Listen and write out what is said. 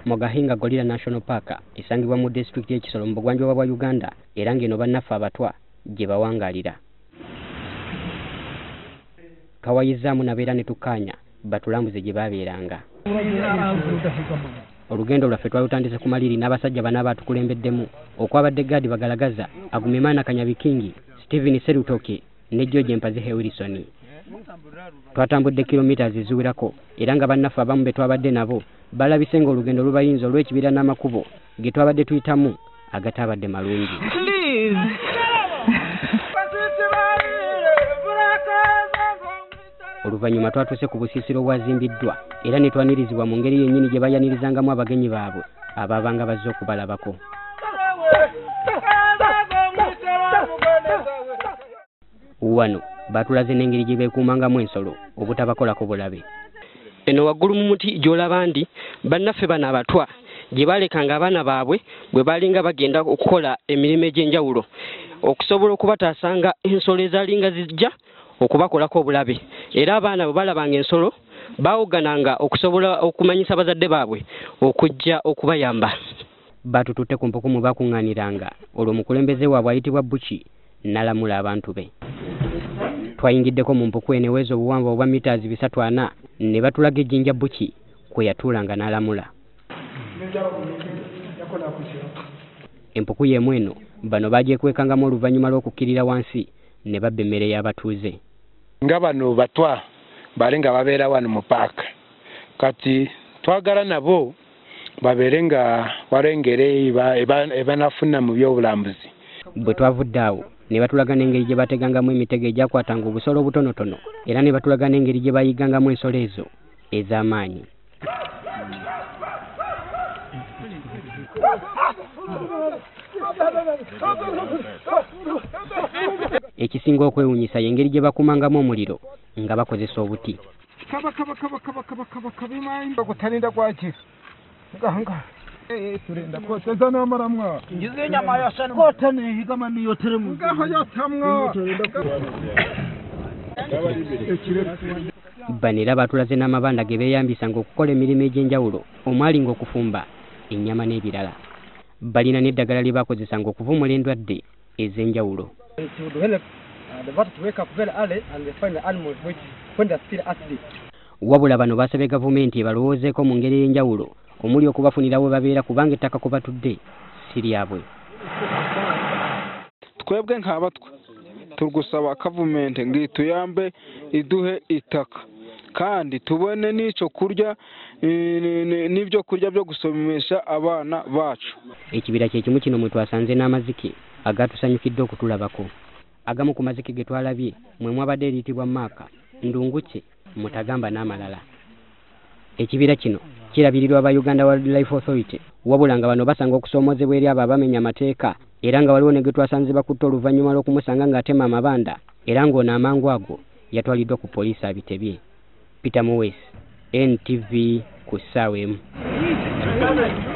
Mgahinga Gorilla National Park esangibwa mu disitulikiti y'e Kisoro mu bugwanjuba bwa Uganda era ng'eno bannaffe Abatwa gye bawangaalira. Kawayizaamu nabeera ne tukkaanya batulambuze gye baabeeranga. Olugendo lwaffe twalutandise ku maliri n'abasajja bana abaatukulembeddemu okwabadde Gadi Bagalagaza, Agumimana Kanyabikingi, Steven Serutoke ne George Mpazihe Wilson. Twatambudde kilomita ziwerako era nga bannaffe abamu be twabadde nabo balabise ng'olugendo lubayinza olw'ekibira n'amakubo ge twabadde tuyitamu agataabadde malungi. Oluvannyuma twatuuse ku busiisiro obwazimbiddwa era ne twanirizibwa mu ngeri yennyini gye bayanirizangamu abagenyi baabwe abaabanga bazze okubalabako. Wano batulaze n'engeri gye beekuumangamu ensolo obutabakolako bulabe. Eno waggulu mu muti gy'olaba ndi bannaffe bano Abatwa gye baalekanga abaana baabwe bwe baalinga bagenda okukola emirimu egy'enjawulo okusobola okubataasanga ensolo ezaalinga zijja okubakolako obulabe. Era abaana bwe balabanga ensolo baawugananga okusobola okumanyisa bazadde baabwe okujja okubayamba. Batututte ku mpuku mwe baakuŋŋaaniranga olwo omukulembeze waabwe ayitibwa Buki n'alamula abantu be. Twayingiddeko mu mpuku eno eweza obuwanvu obwa mita 304 ne batulaga ejjinja Buki kwe yatuulanga n'alamula. Empuku y'emu eno bano baagyekwekangamu oluvannyuma lw'okukkirira wansi ne babba emmere y'abatuuze. Nga bano Batwa bali nga babeera wano mu paaka, kati twagala nabo babeere nga waliwo engeri ebanafuna mu byobulambuzi. Bwe twavudde awo ne batulaga n'engeri gye bategangamu emitego egyakwatanga obusolo obutonotono era ne batulaga n'engeri gye bayiggangamu ensolo ezo ez'amaanyi. Ekisinga okwewuunyisa y'engeri gye bakumangamu omuliro nga bakozesa obuti. Bano era batulaze n'amabanda ge beeyambisanga okukola emirimu egy'enjawulo omwalinga okufumba ennyama n'ebirala. Balina n'eddagala lye bakozesanga okuvumula endwadde ez'enjawulo. Wabula bano basabye gavumenti ebalowoozeeko mu ngeri ey'enjawulo omuli okubafunira we babeera kubanga ettaka kwe batudde si lyabwe. Twebwe nk'Abatwa turi gavumenti ngo ituyambe iduhe itaka kandi tubone n'icyo kurya n'ibyo kurya byo gusomesha abaana bacu. Ekibira kye kimu kino mwe twasanze n'amazike agatusanyukidde okutulabako. Agamu ku mazike ge twalabye mwe mwabadde eriyitibwa Maaka, Ndunguke, Mutagamba n'amalala. Ekibira kino kirabirirwa aba Uganda Wildlife Authority wabula nga bano basanga okusoomoozebwa eri abo abamenya amateeka era nga waliwo ne gwe twasanze bakutte oluvannyuma lw'okumusanga ng'atema amabanda era ng'ono amangu ago yatwaliddwa ku poliisi abitebye. Peter Muwesi, NTV ku ssaawa 1.